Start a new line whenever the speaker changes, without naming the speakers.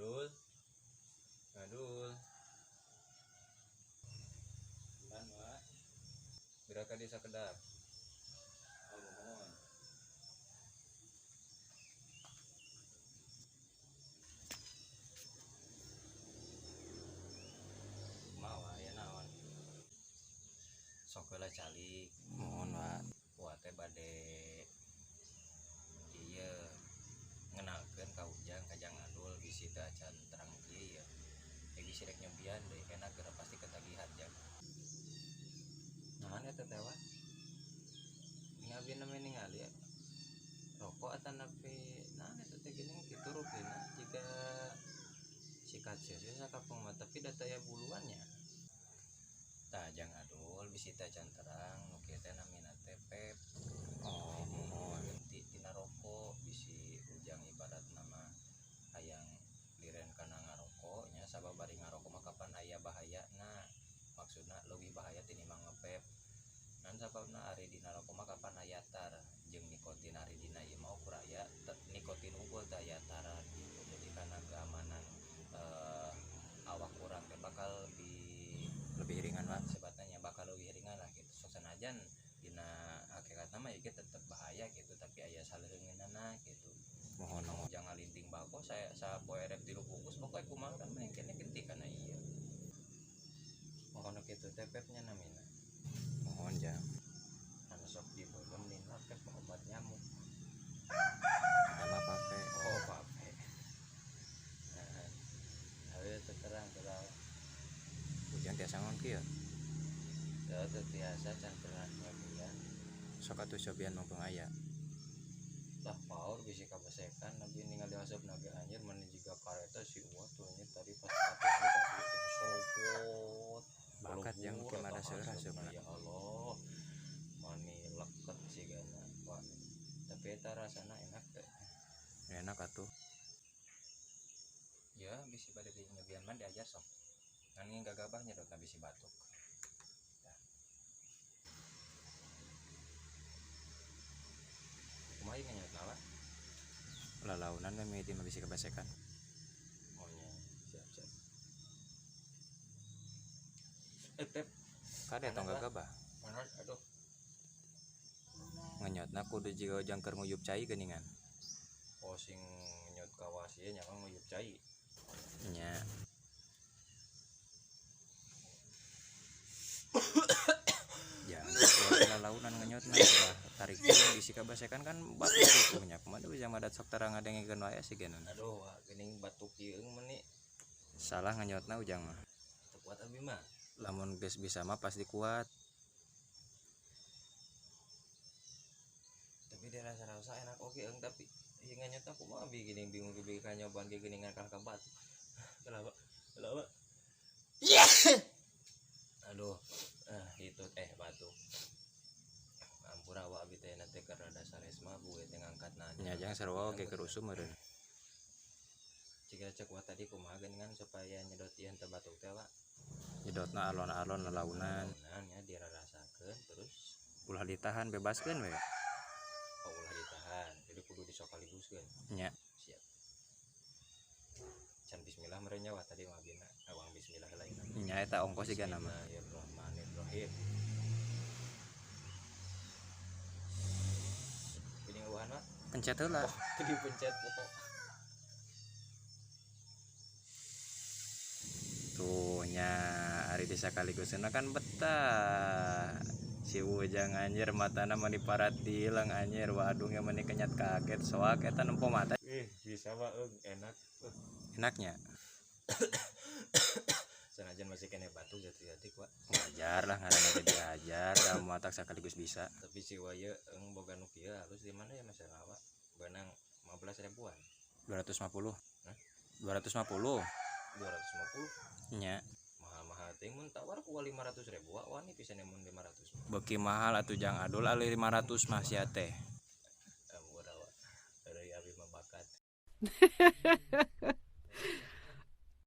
Adul. Adul. Man, Wak. Gerak ka desa kedap. Oh, mohon. Kumaha aya naon? Sok heula calik.
Mohon, Wak.
Wa teh bade ieu ngenalkeun ka Ujang ka Jang Adul bisi teu acan terang kieu ya. Ya bisi rek nyobian deui enak geura pasti ketagihan jang. Naon eta teh, Wak? Abi namanya ningali ya. Rokok atanapi naon eta teh geuning kitu rupina jiga sikat seuseut sakapeng mah tapi da teu aya buluannya. Tah Jang Adul bisi teu acan terang nu kieu teh namina teh pep.
Oh, mohon.
Ganti tina rokok bisi Ujang ibaratna mah hayang liren kana ngarokok nya sabab bari ngarokok mah kapan aya bahayana. Maksudna leuwih bahaya tinimbang ngepep. Nan sababna ari dina rokok mah kapan aya tar jeung nikotin ari dina ieu mah ukur aya nikotin unggul teu aya taran gitu. Jadi kana keamanan awak urang teh bakal
lebih ringan, Pak.
Sebatnya nya bakal leuwih ringan lah gitu. Sok sanajan dina hakikatna mah ieu tetep bahaya gitu tapi aya saleuheungeunana gitu.
Mohon
Mohon jangan linting bako saya sapoe rek 3 bungkus pokoe kumaha kan mah kene genti kana ieu. Mohon kitu teh pepnya namina.
Mohon jang.
Anu sok dibeuleum dina pep obat nyamuk.
Eta mah pape.
Oh, pape. Nah, ayo teu terang kalau
Ujang tiasa ngon kieu.
Teu teu tiasa can pernah nyobian.
Sok atuh cobian mumpung aya.
Lah paur bisi kabesekan abi ningali asupna ge anjir mani jiga kareta si Uwa tuh anjir tadi pas kapitu sorobot.
Bakat jang
Lebur
ke
eta
mada seueur
asupna
asupna.
ya Allah. Mani leket sigana Pak. Tapi eta rasana enak teh.
Enak atuh.
Ya bisi bade nyobian mah diajar sok. Ngan gagabah nyedotna bisi batuk. Tah. Kumaha ieu nganyodna, Pak?
Lalaunan we mimiti mah bisi kabesekan.
Oh nya, siap siap. Pep.
Kade tong
Panas, Pak.
gagabah.
Panas aduh.
Ngenyotna kudu jiga ujang keur nguyup cai geuningan.
Oh sing nyot kawas ieu nya mah nguyup cai.
Nya. Ya, lalaunan ngenyotna ulah tarik teuing bisi kabesekan kan batuk tuh nya. Kumaha ujang madat sok tarang ngadengekeun wae sigana.
Aduh, wah, geuning batuk ieu meuni.
Salah ngenyotna ujang mah.
Teu kuat abi mah.
Lamun geus bisa mah pasti kuat.
Tapi dia rasa-rasa enak oge eung tapi ieu nganyotna kumaha abi geuning bingung ge ka nyobaan ge geuningan kalah ka batuk. Kenapa? Kenapa? Aduh, itu batuk. Ampura wa abi teh nanti keur rada saresma buwe teh ngangkatna.
Nya jang sarua oge keur usum meureun.
Ciga cek wa tadi kumaha geuningan supaya nyedot ieu teu batuk teh, Pak.
Nyedotna alon-alon lalaunan.
Lalaunan nya dirarasakeun terus
ulah ditahan bebaskeun we.
Oh, ulah ditahan. Jadi kudu disakaliguskeun.
Nya.
Siap. Can bismillah meureun nya wa tadi mah abina. Awang bismillah heula ieu.
Nya eta ongkos siga nama.
Bismillahirrahmanirrahim. Geuning eueuhan, Pak.
Pencet heula.
Oh, teu dipencet pokok.
Tuh nya ari disakaliguskeun kan betah. Si Ujang anjir matana mani parat dilang anjir wadungnya mani kenyat kaget soak eta nempo mata.
Bisa mah eung enak.
Enaknya.
Sanajan masih kene batuk jati-jati Pak.
Wajar lah ngaranna ge diajar da matak sakaligus bisa.
Tapi si Waya eung boga nu kieu halus di mana ya masalah Pak? Beunang 15 ribuan.
250.
Hah?
250.
250.
Nya.
Mahal-mahal teh mun tawar ku 500 ribu wani pisan mun 500.
Beuki mahal atuh Jang Adul ali 500 mah sia teh.
Murah, Pak. Dari abi mah bakat.